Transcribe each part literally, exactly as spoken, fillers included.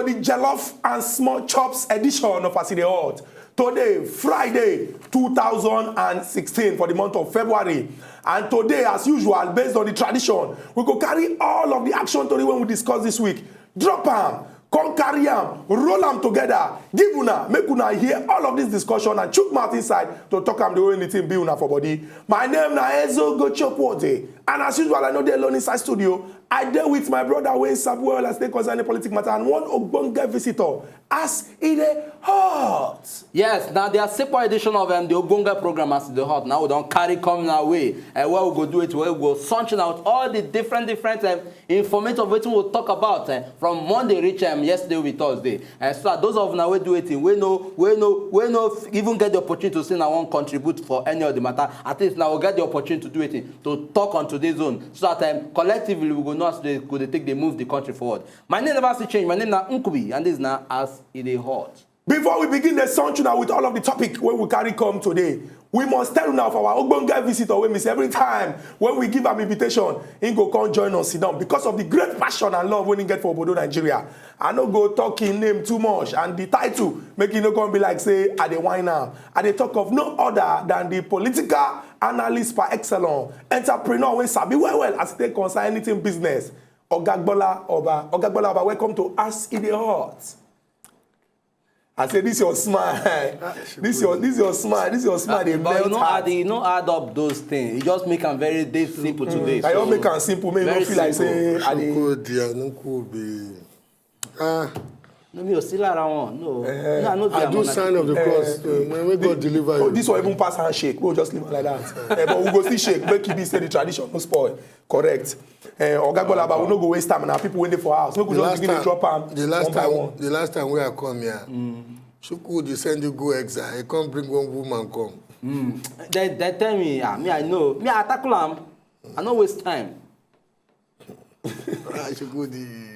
The Jollof and Small Chops edition of As E Dey Hot. Today, Friday, two thousand and sixteen, for the month of February. And today, as usual, based on the tradition, we go carry all of the action tori wey we discuss this week. Drop am, come carry am, roll am together, give una, make una hear all of this discussion and chook mouth inside to talk am the way anything be una for body. My name na Ezo Gochopwote, and as usual, I no dey alone inside studio. I dey with my brother wey sabi well as take concern the politic matter and one ogbonge visitor as e dey hot. Yes, now the Asepa edition of um, the Ogbonge program As E Dey Hot. Now we don carry come our way. Uh, where we go do it, where we go sunching out all the different, different um, informative wetin we talk about uh, from Monday reach um, yesterday will be Thursday. Uh, so that those of now we do it, we know, we know, we know, even get the opportunity to say now one contribute for any of the matter. At least now we get the opportunity to do it to talk on today's zone so that um, collectively we go know as they go dey take dey move the country forward. My name never still change. My name na Nkubi, and this na As E Dey Hot. Before we begin the sound tune with all of the topic wey we carry come today, we must tell una of our ogbonge visitor wey miss every time when we give am invitation, he go come join us sit down because of the great passion and love wey he get for obodo Nigeria. I no go talk him name too much and the title make e no come be like say I dey whine am. I dey talk of no other than the political analyst par excellence, entrepreneur wey sabi well well as e take concern anything business. Oga Gbola Oba, Oga Gbola Oba, welcome to As E Dey Hot. I say this your smile. This your this your smile. This your smile dey But you melt no heart. add, you no add up those things. You just make am very dey simple today. I don make am simple, make you no Very feel like simple. Say I dey. Shukuru dia, Nkubi. Ah, No, mi ò sí lára wọn. No, no, I no be I do among sign that. Of the cross. Uh, may God deliver Oh, you. this one even pass handshake. We'll just leave am like that. Eh, but we go still shake. Make e be say the tradition no spoil. Correct. Eh, Oga Gbola Oba, we no go waste time. Now people wey dey for house, no go The just last begin to time, drop am the last one by time, one. The last time we are come here, Shukuru dey send you go exile. He come bring one woman come. They, they tell me, ah, me I know. Me I tackle am. I no waste time. Ah, Shukuru dey.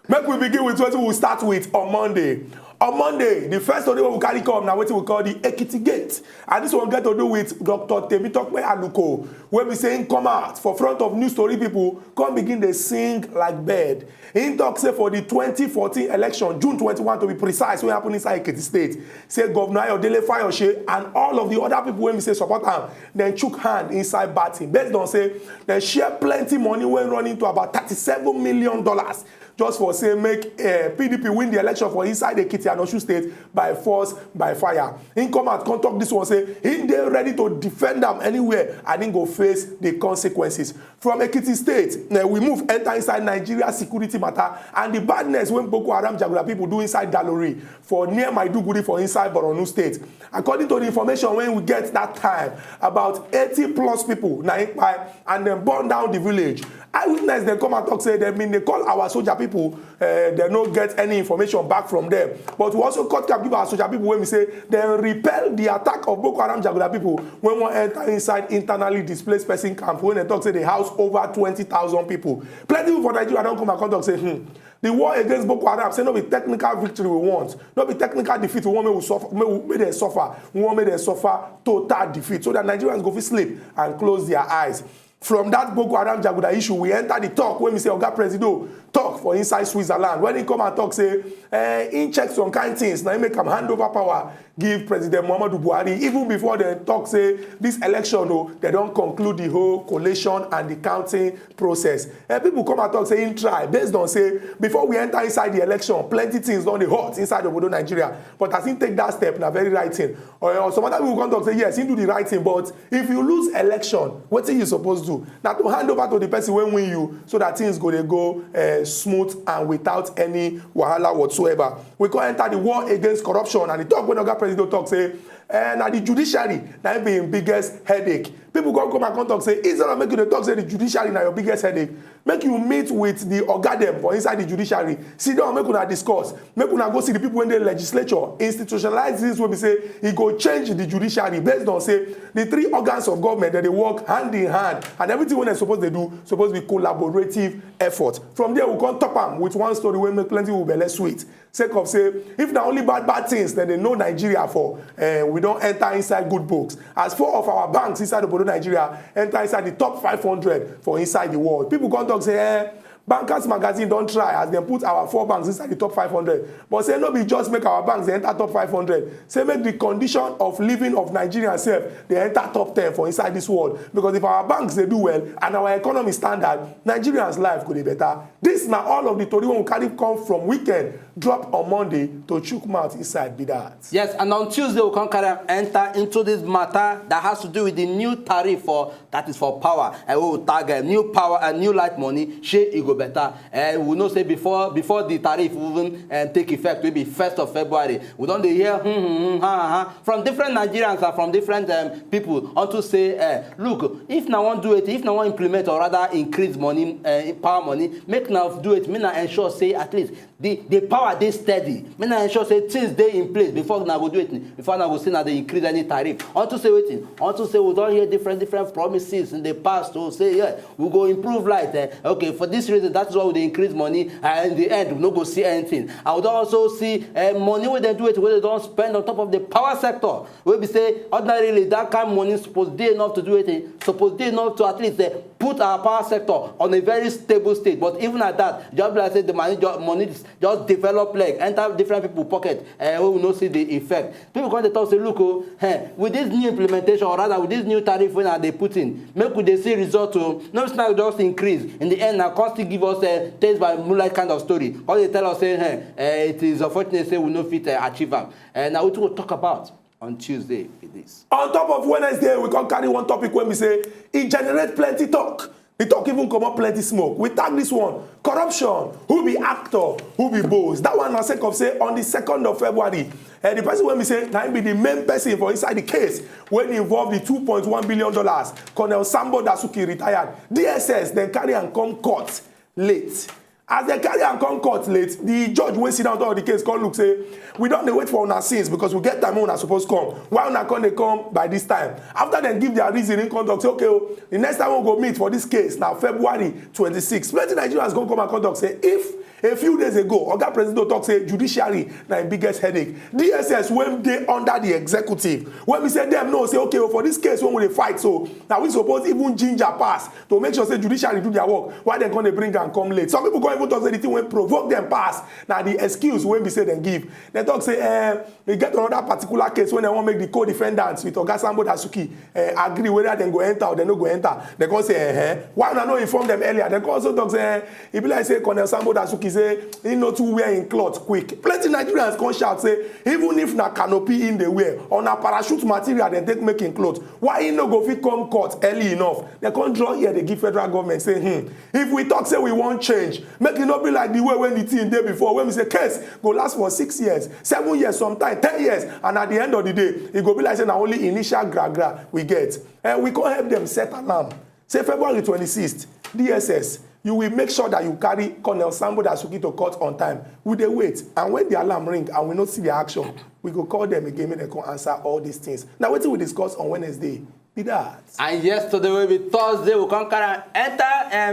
Make we begin with wetin we start with on Monday. On Monday, the first story wey we carry come na wetin we call the Ekiti Gate. And this one get to do with Doctor Temitope Aluko, wey be say him come out for front of news tori people, come begin dey sing like bird. Him talk say for the twenty fourteen election, June twenty-one to be precise, wey happen inside Ekiti State, say Governor Ayodele Fayose and all of the other people wey be say support am, dem chook hand inside bad thing. Based on say dem share plenty money wey run into about thirty-seven million dollars just for say make uh, P D P win the election for inside Ekiti and Osun State by force, by fire. Him come out, come talk this one, say he dey ready to defend am anywhere and he go face the consequences. From Ekiti State, uh, we move enter inside Nigeria security matter and the badness wey Boko Haram Jaguda people do inside Dalori for near Maiduguri for inside Borno State. According to the information wey we get that time, about eighty plus people na im kpai and dem burn down the village. Eyewitness dem come and talk say dem bin dey call our soldier people, uh, dem no get any information back from them. But we also cut cap give our soldier people wey be say dem repel the attack of Boko Haram Jaguda people wey wan enter inside internally displaced person camp wey dem talk say dey house over twenty thousand people. Plenty people for Nigeria don come and come talk say, hmm, the war against Boko Haram say no be technical victory we want, no be technical defeat we want make we suffer, make, we, make dem suffer. We want make dem suffer total defeat so that Nigerians go fit sleep and close their eyes. From that Boko Haram Jaguda issue, we enter the talk wey be say Oga Presido talk for inside Switzerland when he come and talk say eh, he check some kind things na he make am hand over power give President Muhammadu Buhari even before dem talk say this election o, dem don conclude the whole collation and the counting process. Eh, people come and talk say him try based on say before we enter inside the election, plenty things don dey hot inside obodo Nigeria, but as him take that step na very right thing. Or, or some other people come talk say yes, him do the right thing, but if you lose election, wetin you suppose do? Na to hand over to the person wey win you so that things go dey go uh, smooth and without any wahala whatsoever. We come enter the war against corruption and the talk wey Oga Presido talk say uh, na the judiciary na im be im biggest headache. People come come and come talk say instead of make you dey talk say the judiciary na your biggest headache, make you meet with the oga dem for inside the judiciary, sit down make una discuss, make una go see the people wey dey legislature, institutionalize things wey be say e go change the judiciary based on say the three organs of government dem dey work hand in hand and everything wey dem suppose dey do suppose be collaborative effort. From there we come top am with one story wey make plenty people belle sweet sake of say if na only bad bad things dem dey know Nigeria for, eh, we don enter inside good books as four of our banks inside obodo Nigeria enter inside the top five hundred for inside the world. People come talk say eh, Bankers Magazine don try as dem put our four banks inside the top five hundred, but say no be just make our banks dey enter top five hundred, say make the condition of living of Nigerians sef dey enter top ten for inside this world, because if our banks dey do well and our economy standard, Nigerians life go dey better. This na all of the tori wey we carry come from weekend, drop on Monday to chook mouth inside be that. Yes, and on Tuesday we come carry am enter into this matter that has to do with the new tariff for, that is for power. And we will tag a new power, a new light money. Shey e go better? And we know say before before the tariff even um, take effect, will be first of February. We don dey hear hmm, hmm, hmm, ha, ha, ha, from different Nigerians and from different um, people unto say, uh, look, if na wan do it, if na wan implement or rather increase money, uh, power money, make na do it, make na ensure say at least the the power dey steady, make na ensure say things dey in place before na go do wetin, before na go say na dey increase any tariff. Unto say wetin, unto say we don hear different different promises in the past to say, yeah, we go improve light, eh? Okay, for this reason, that is why we dey increase money, and in the end we no go see anything. And we don also see, eh, money wey dem do wetin, wey dem don spend on top of the power sector, wey be say ordinarily that kind money suppose dey enough to do wetin, suppose dey enough to at least, eh, put our power sector on a very stable state. But even at that, just be like say the money just, money just develop leg enter different people pocket, eh, wey we no see the effect. People come dey talk say, look o, eh, with this new implementation, or rather with this new tariff wey una dey put in, make we dey see result o. No be say na just increase, in the end na come still give us, eh, taste by moonlight kind of story, come dey tell us say, eh, eh, it is unfortunate say we no fit, eh, achieve am. Eh, na wetin we talk about on Tuesday be this. On top of Wednesday, we come carry one topic wey be say e generate plenty talk. The talk even comot plenty smoke. We tag this one, corruption, who be actor, who be boss. That one na sake of say on the second of February, eh, the person wey be say na him be the main person for inside the case wey involve the two point one billion dollars, Colonel Sambo Dasuki, retired, D S S dem carry am come court late. As dem carry am come court late, the judge wey sit down on top of the case come look say, we don dey wait for una since, because we get time wey una suppose come. Why una come dey come by this time? After dem give their reason, him come talk say, okay o, the next time we go meet for this case na February twenty-six. Plenty Nigerians come come and come talk say, if a few days ago Oga Presido talk say judiciary na im biggest headache, D S S wey dey under the executive, wey be say dem know say, okay o, for this case wey we dey fight so, na we suppose even ginger pass to make sure say judiciary do their work. Why dem come dey bring am come late? Some people come even talk say the thing wey provoke dem pass na the excuse wey be say dem give. Dem talk say, eh, e get another particular case wey dem wan make the co-defendants with Oga Sambo Dasuki, eh, agree whether dem go enter or dem no go enter. Dem come say, eh, eh, why una no inform dem earlier? Dem come also talk say, eh, e be like say Colonel Sambo Dasuki say he no too wear im cloth quick. Plenty Nigerians come shout say, even if na canopy im dey wear or na parachute material dem take make im cloth, why he no go fit come court early enough? Dem come draw ear dey give federal government say, hmm, if we talk say we wan change, make e no be like the way wey the thing dey before, wey be say case go last for six years, seven years, sometimes ten years, and at the end of the day, e go be like say na only initial gra gra we get. And we come help dem set alarm say February twenty-sixth, D S S, you will make sure that you carry Colonel Sambo Dasuki to court on time. We dey wait, and when the alarm ring and we no see the action, we go call them again make dem come answer all these things. Na wetin we discuss on Wednesday be that. And yesterday wey be Thursday, we come carry am enter,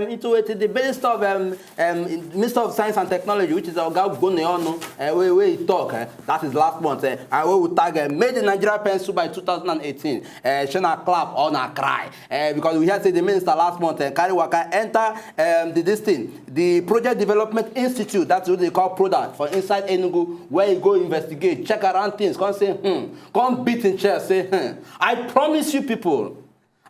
um, into wetin the Minister of, um, um, Minister of Science and Technology, which is Oga Ogbonneonu, uh, wey wey he talk, uh, that is last month, uh, and wey we tag, uh, made in Nigeria pencil by two thousand and eighteen. Uh, shey na clap or na cry? Uh, because we hear say the minister last month, uh, carry waka enter, um, the this thing, the Project Development Institute, that's what they call PRODA, for inside Enugu, where he go investigate, check around things, come say, hmm, come beat in chest, say, hmm, I promise you people,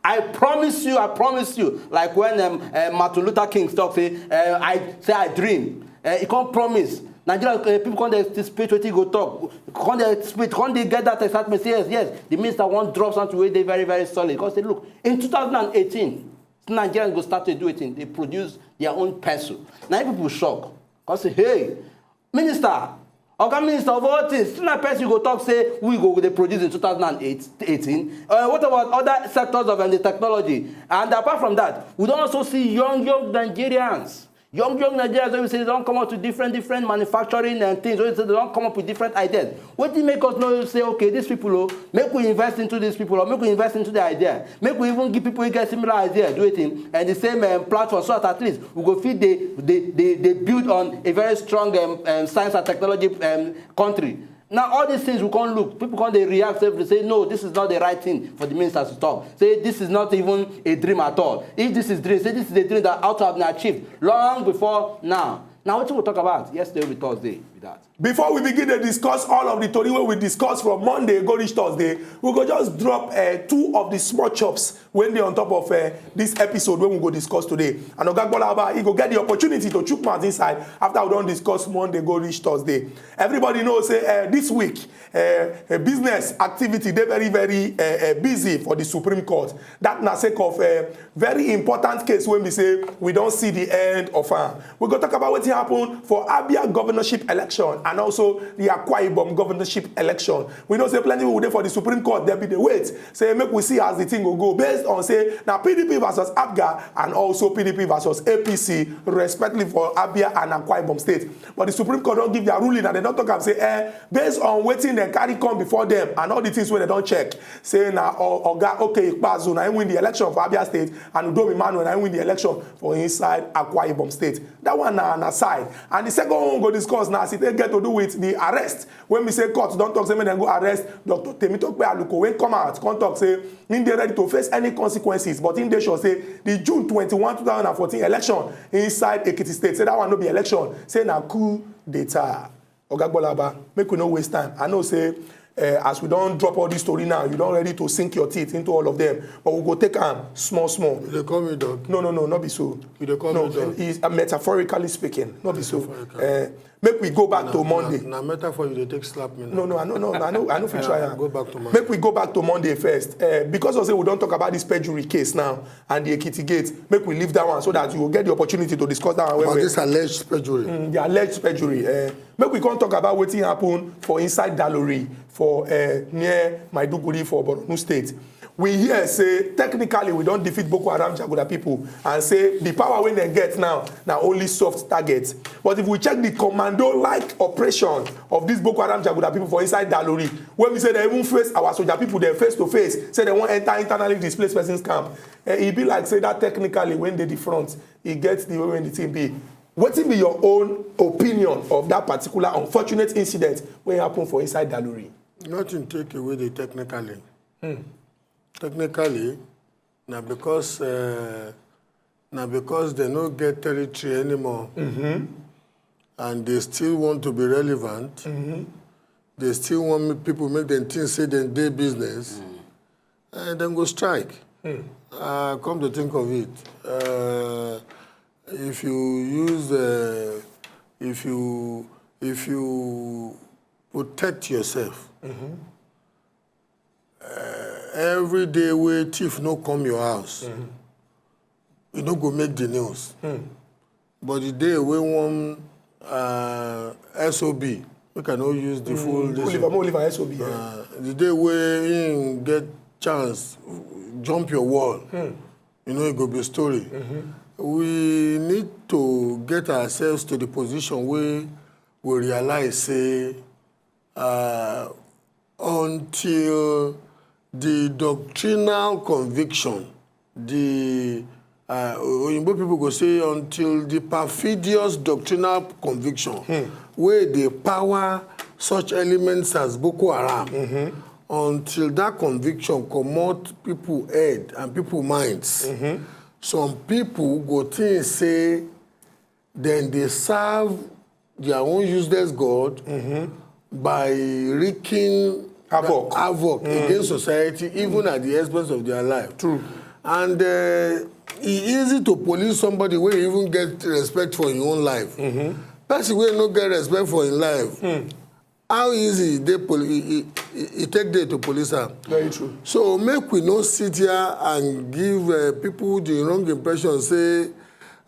I promise you, I promise you. Like when, um, uh, Martin Luther King talk say, uh, I say I dream. Uh, he come promise. Nigeria, uh, people come dey anticipate wetin he go talk. Come dey anticipate, come dey get that excitement. Say yes, yes. The minister wan drop something wey dey very, very solid. Come say, look, in two thousand and eighteen, Nigerians go start to do wetin, they produce their own pencil. Na im people shock. Come say, hey, minister, oga minister of all things, still na person go talk say we go dey produce in two thousand and eighteen? Uh, what about other sectors of, um, the technology? And apart from that, we don also see young young Nigerians, young young Nigerians wey be say they don come up with different different manufacturing and things, wey be say they don come up with different ideas. Wetin make us know say, okay, these people o, make we invest into these people, or make we invest into the idea, make we even give people wey get similar idea do wetin, and the same, um, platform, so that at least we go fit dey dey dey dey build on a very strong, um, um, science and technology, um, country. Now all these things we can't look. People can't they react, say, say, "No, this is not the right thing for the ministers to talk." Say this is not even a dream at all. If this is dream, say this is a dream that ought to have been achieved long before now. Now what we talk about yesterday will be Thursday with that. Before we begin to discuss all of the tori wey we discuss from Monday go reach Thursday, we go just drop uh, two of the small chops wey dey on top of uh, this episode wey we go discuss today. And Oga Gbolaba, he go get the opportunity to chook mouth inside after we don discuss Monday go reach Thursday. Everybody know say uh, this week uh, uh, business activity dey very very uh, uh, busy for the Supreme Court. That na sake of uh, very important case wey be say we don see the end of am. We go talk about wetin happen for Abia governorship election and also the Akwa Ibom governorship election. We know say plenty people dey for the Supreme Court, dem be dey wait say make we see as the thing go go, based on say na P D P versus APGA and also P D P versus A P C, respectively, for Abia and Akwa Ibom State. But the Supreme Court don give their ruling and dem don talk am say, eh, based on wetin dem carry come before dem and all the things wey dem don check, say na o- Oga Okey Ikpeazu na him win the election for Abia State and Udom Emmanuel na him win the election for inside Akwa Ibom State. That one na an aside. And the second one we go discuss na as e take get to do with the arrest wey be say court don talk say make dem go arrest Doctor Temitope Aluko, wey come out come talk say him dey ready to face any consequences, but him dey sure say the June twenty-one, two thousand and fourteen election inside Ekiti State, say that one no be election, say na coup d'etat. Oga Gbolaba, make we no waste time. I know say uh, as we don drop all this story now, you don ready to sink your teeth into all of them, but we go take am small small. You dey call me dog? No, no, no, not be so. You dey call No, me dog? It's uh, metaphorically speaking, not be so. Metaphorically. Uh, make we go back to Monday. Na, na metaphor you dey take slap me now. No, no, I no, no, I no, I no fit try am. Go back to Monday. Make we go back to Monday first, uh, because of say we don talk about this perjury case now and the Ekiti Gate. Make we leave that one so that you go get the opportunity to discuss that one. About well, this alleged perjury. Mm, the alleged perjury. Uh, make we come talk about wetin happen for inside Dalori for uh, near Maiduguri for Borno State. We hear say technically we don defeat Boko Haram Jaguda people and say the power wey dem get now na only soft target. But if we check the commando-like operation of these Boko Haram Jaguda people for inside Dalori, wey be say dem even face our soldier people dem face to face, say dem wan enter internally displaced persons camp, eh, e be like say that technically wey dey the front, e get the way wey the thing be. Wetin be your own opinion of that particular unfortunate incident wey happen for inside Dalori? Nothing take away the technically. Technically, na because uh, na because they no get territory anymore, and they still want to be relevant. They still want make people make them think say dem dey business, and dem go strike. Uh, come to think of it, uh, if you use uh, if you if you protect yourself, every day wey thief no come your house, you no go make the news. But the day wey one uh, S O B, make I no use the full this Oliver, Oliver S O B. Yeah. Uh, the day wey him get chance jump your wall, you know, e go be story. We need to get ourselves to the position wey we realize say uh, until the doctrinal conviction, the uh, Oyinbo people go say until the perfidious doctrinal conviction wey dey power such elements as Boko Haram, until that conviction comot people head and people minds, some people go think say dem dey serve their own useless God by wreaking havoc, havoc against society, even at the expense of their life. True. And uh, e easy to police somebody wey even get respect for im own life. Person wey no get respect for im life, how easy e dey poli- e e- e- e take dey to police am? Very true. So make we no sit here and give uh, people the wrong impression say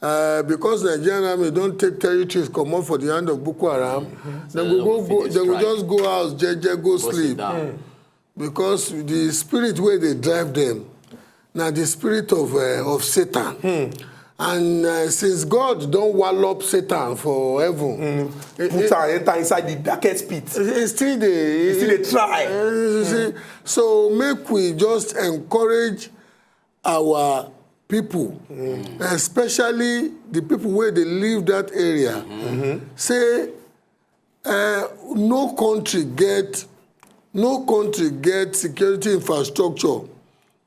uh, because Nigerian army don take territories comot for the hand of Boko Haram, dem go go go dem go just go house jeje go sleep. Because the spirit wey dey drive them na the spirit of uh, of Satan. And uh, since God don wallop Satan for heaven, e- Put e- am enter inside the darkest pit. E still dey e still dey try. Uh, you see, so make we just encourage our people, especially the people wey dey live that area, say Uh, no country get no country get security infrastructure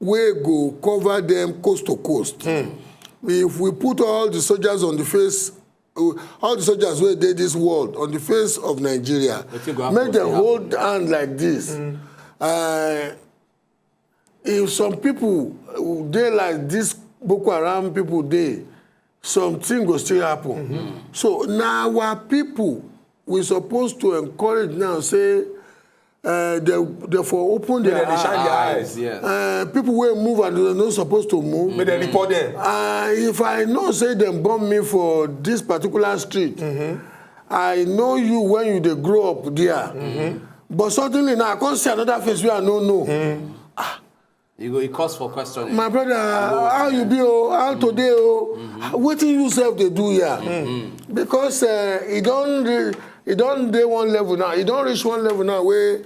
wey go cover them coast to coast. If we put all the soldiers on the face, uh, all the soldiers wey dey this world on the face of Nigeria, make them hold hand like this. Uh, if some people dey like this Boko Haram people dey, something go still happen. So na our people we suppose to encourage now, say uh, they, they for open their eyes. Yes. Uh, people wey move and they no suppose to move. Make dem report them. Uh, if I know say dem born me for this particular street, mm -hmm. I know you when you dey grow up there. Mm -hmm. But suddenly now I come see another face wey I no know. Mm. Ah, You go, it calls for questioning. My brother, how you be? Oh, how today? Oh, wetin you sef dey do here? Because uh, e don re- e don dey one level now. E don reach one level now wey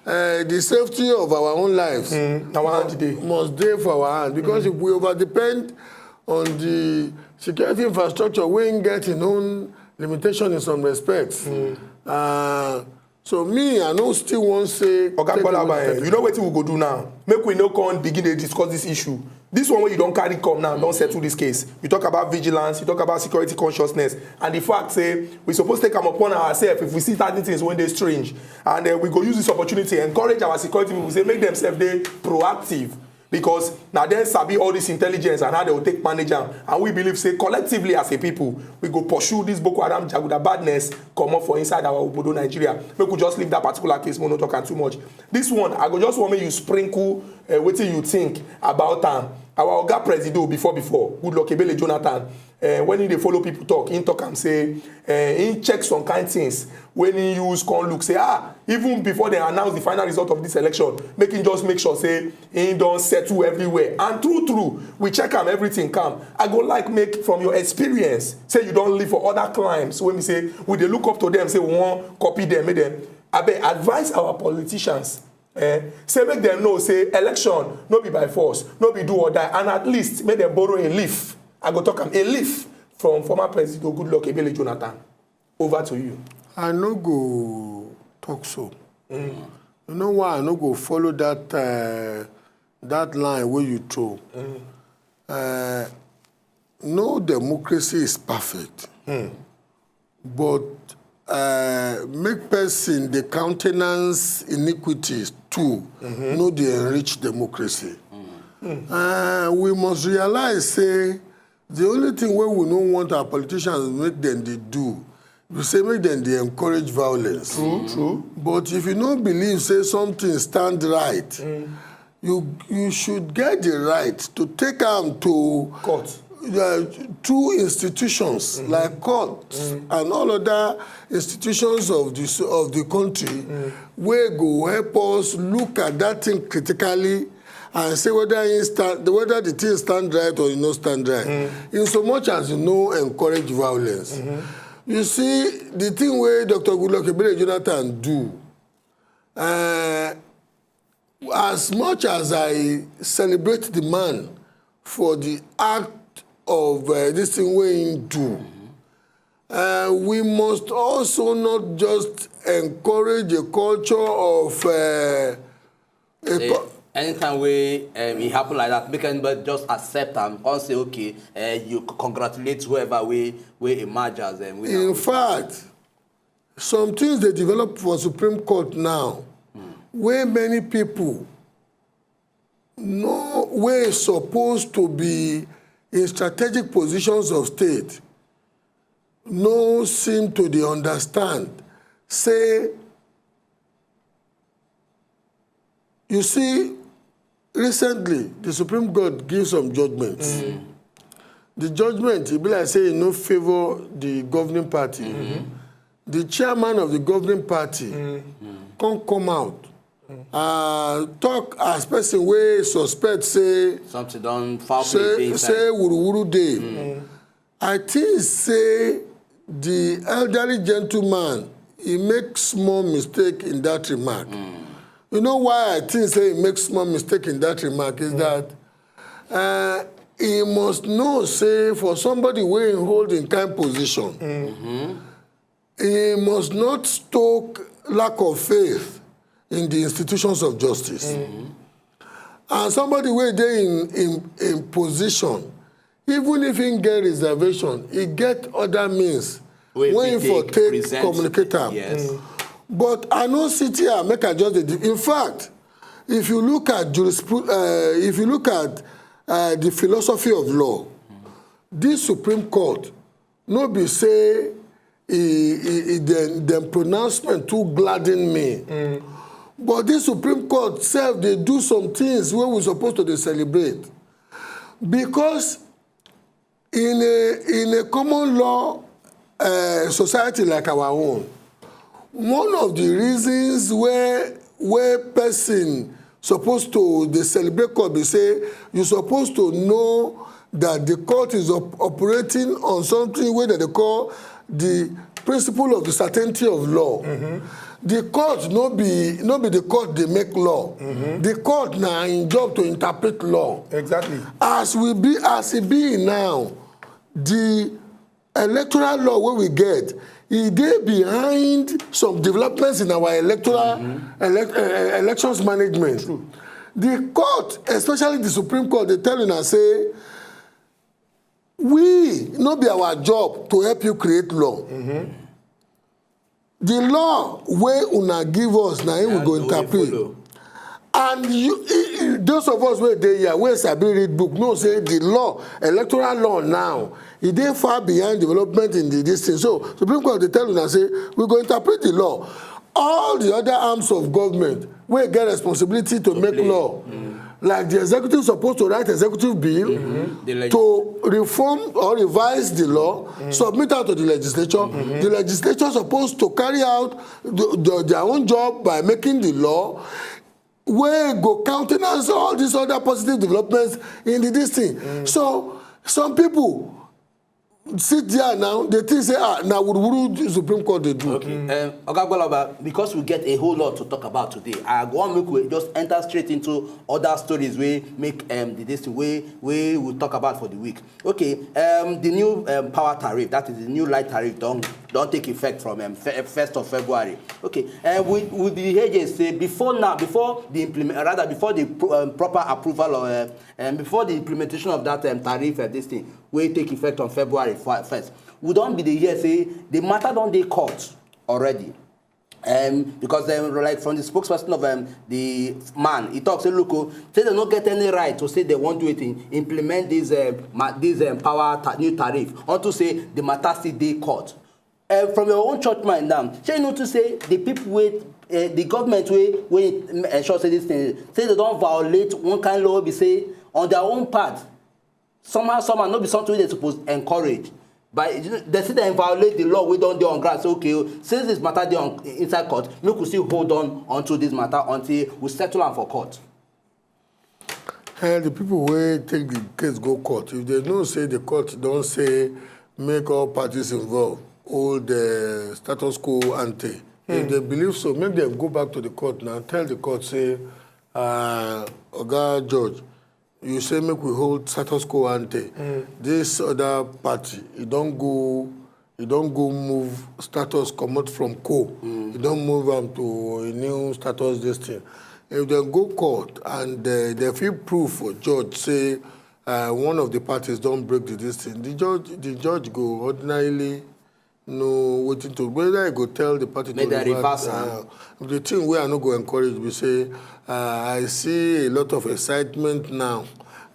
uh, the safety of our own lives na one hand dey. Must dey for our hand, because if we over depend on the security infrastructure wey get im own limitation in some respects. Uh, So me, I no still wan say. Oga Kolaba, eh, you know wetin we go do now? Make we no come begin dey discuss this issue. This one wey you don carry come now don settle this case. You talk about vigilance, you talk about security consciousness, and the fact say we suppose take am upon ourselves if we see certain things wey dey strange. And uh, we go use this opportunity encourage our security people say make themselves dey proactive. Because na dem sabi all this intelligence and how dem go take manage am, and we believe say collectively as a people we go pursue this Boko Haram jaguda badness comot for inside our obodo Nigeria. Make we just leave that particular case, make we no talk am too much. This one I go just want make you sprinkle uh, wetin you think about am. Our oga Presido before before, Goodluck Ebele Jonathan, uh, when he dey follow people talk, he talk am say uh, he check some kind things when he use come look say ah, even before they announce the final result of this election, make him just make sure say he don settle everywhere. And true true, we check am, everything calm. I go like make from your experience say you don live for other climes when we say we dey look up to them, say we wan copy them, make them abeg advise our politicians eh, say make dem know say election no be by force, no be do or die, and at least make dem borrow a leaf. I go talk am, a leaf from former President Goodluck Ebele Jonathan. Over to you. I no go talk so. Mm. You know why I no go follow that uh, that line where you throw? Mm. Uh, no democracy is perfect. Mm. But uh, make person dey countenance iniquities too, mm -hmm. No dey enrich democracy. Mm. Uh, we must realize say the only thing wey we no want our politicians make dem dey do be say make dem dey encourage violence. True, true. But if you no believe say something stand right, mm. you you should get the right to take am to court uh, through institutions mm -hmm. like court mm -hmm. and all other institutions of the of the country mm -hmm. Wey go help us look at that thing critically and say whether he stand whether the thing stand right or e no stand right mm -hmm. In so much as you no encourage violence mm -hmm. You see the thing wey Dr. Goodluck Ebele Jonathan do uh, As much as I celebrate the man for the act of uh, this thing wey he do, uh, we must also not just encourage a culture of uh, a Say, co- anytime wey um, e happen like that, make anybody just accept am, come say okay, uh, you c- congratulate whoever wey wey emerge as um, winner. In fact, some things dey develop for Supreme Court now wey many people no wey suppose to be in strategic positions of state no seem to dey understand say You see, recently, the Supreme Court give some judgments. Mm. The judgment, e be like say e no favour the governing party. Mm -hmm. The chairman of the governing party mm. come come out mm. uh, talk as person wey suspect say something don foul play say, say wuruwuru dey. Mm. I think say the elderly gentleman he make small mistake in that remark. Mm. You know why I think say he make small mistake in that remark is mm. that uh, he must know say for somebody wey hold in kind position, mm -hmm. He must not stoke lack of faith in the institutions of justice. And somebody wey dey in, in, in position, even if he get reservation, he get other means Wey wey fit he for take take present- communicate am. Yes. But I no sit here make I just dey. In fact, if you look at jurisprudence, uh, if you look at uh, the philosophy of law, this Supreme Court no be say e, e, e, dem, dem pronouncement too gladden me. But this Supreme Court sef dey do some things wey we suppose to dey celebrate, because in a in a common law uh, society like our own, one of the reasons where where person supposed to dey celebrate court be say you supposed to know that the court is op operating on something wey dem dey call the principle of the certainty of law. The court no be no be the court dey make law. The court na im job to interpret law. Exactly. As we be as e be now, the electoral law wey we get, e dey behind some developments in our electoral elec uh, elections management. The court, especially the Supreme Court, dey tell una say we no be our job to help you create law. The law wey una give us na im we Na go the way interpret. Follow. And you, i- i- those of us wey dey here wey sabi read book know say the law, electoral law now, e dey far behind development in the this thing. So Supreme Court dey tell una say we go interpret the law. All the other arms of government wey get responsibility to make play. Law, like the executive supposed to write executive bill The leg- to reform or revise the law, submit out to the legislature. The legislature supposed to carry out the, the, their own job by making the law wey go countenance all these other positive developments in the this thing. So some people sit there now, they think say ah na wuruwuru Supreme Court dey do. Okay. Um, Oga Gbaloba, because we get a whole lot to talk about today, I want make we just enter straight into other stories wey make um, the this thing wey wey we talk about for the week. Okay, um, the new um, power tariff, that is the new light tariff, don don take effect from um, fe- first of February. Okay, uh, we we be hear say before now, before the implement, rather before the pro- um, proper approval of uh, um, before the implementation of that um, tariff, uh, this thing wey take effect on February first, we don be dey hear say the matter don dey court already. Um, because um, like from the spokesperson of um, the man, he talk say look o, say they no get any right to say they wan do wetin implement this um, ma this um, power ta new tariff unto say the matter still dey court. Uh, from your own church mind now, shey you notice say the people wey uh, the government wey wey ensure say this thing say they don violate one kind law wey be say on their own part somehow somehow no be something wey dem suppose encourage, but you know, dem still dey violate the law wey don dey on ground say okay o, since this matter dey on inside court, make we still hold on onto this matter until we settle am for court. Eh, the people wey take the case go court, if they know say the court don say make all parties involved hold the status quo ante, if they believe so, make them go back to the court now, tell the court say uh, oga judge, you say make we hold status quo ante. This other party, e don go e don go move status comot from co, e don move am to a new status this thing. If dem go court and uh, dem fit prove for judge say uh, one of the parties don break the this thing, the judge the judge go ordinarily know wetin to, whether e go tell the party Make to dem reverse am. Uh, the thing wey I no go encourage be say uh, I see a lot of excitement now.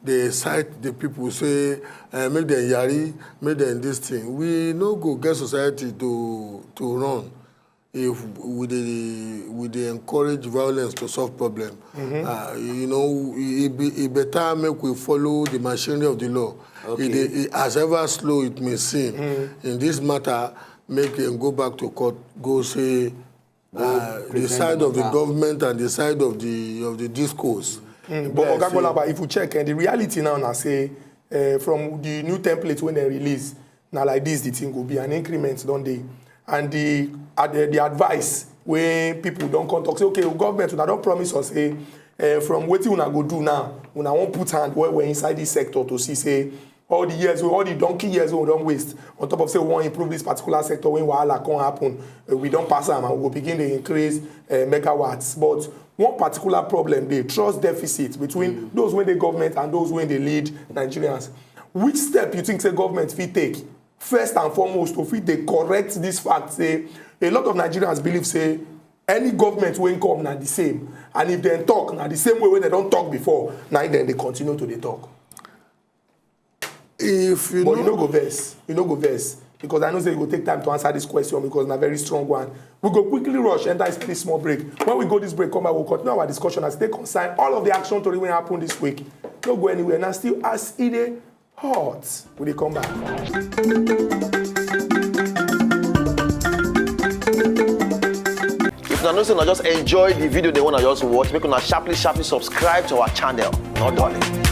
They excite the people say uh, make dem yari, make dem this thing. We no go get society to to run if we dey we dey encourage violence to solve problem. Uh, you know, e, e be- e better make we follow the machinery of the law. Okay. E dey e, as ever slow it may seem in this matter, make dem go back to court, go say uh, the present side the of the matter. Government and the side of the of the discourse. Mm, but Like Oga say- Gbaloba, if you check, eh, the reality now na say eh, from the new template wey dem release, na like this the thing go be, an increment don dey, and the ad- the advice wey people don come talk say okay, government una don promise us say eh, from wetin una go do now, una wan put hand well well inside this sector to see say All the years, all the donkey years we don waste on top of say we wan improve this particular sector, when wahala come happen, uh, we don pass am and we go begin dey increase uh, megawatts. But one particular problem dey, trust deficit between those wey dey government and those wey dey lead Nigerians. Which step you think say government fit take first and foremost to fit dey correct this fact say a lot of Nigerians believe say any government wey come na the same, and if dem talk, na the same way wey dem don talk before, na im dem dey continue to dey talk? If you But you know, no go vex. You no go vex. Because I know say you go take time to answer this question because na very strong one. We go quickly rush, enter this small break. When we go this break, come back, we'll continue our discussion as they concern all of the action tori wey happen this week. No go anywhere. Now still as e dey hot. We dey come back. If una know say una just enjoy the video dem wey una just watch, make una sharply sharply subscribe to our channel. No darling.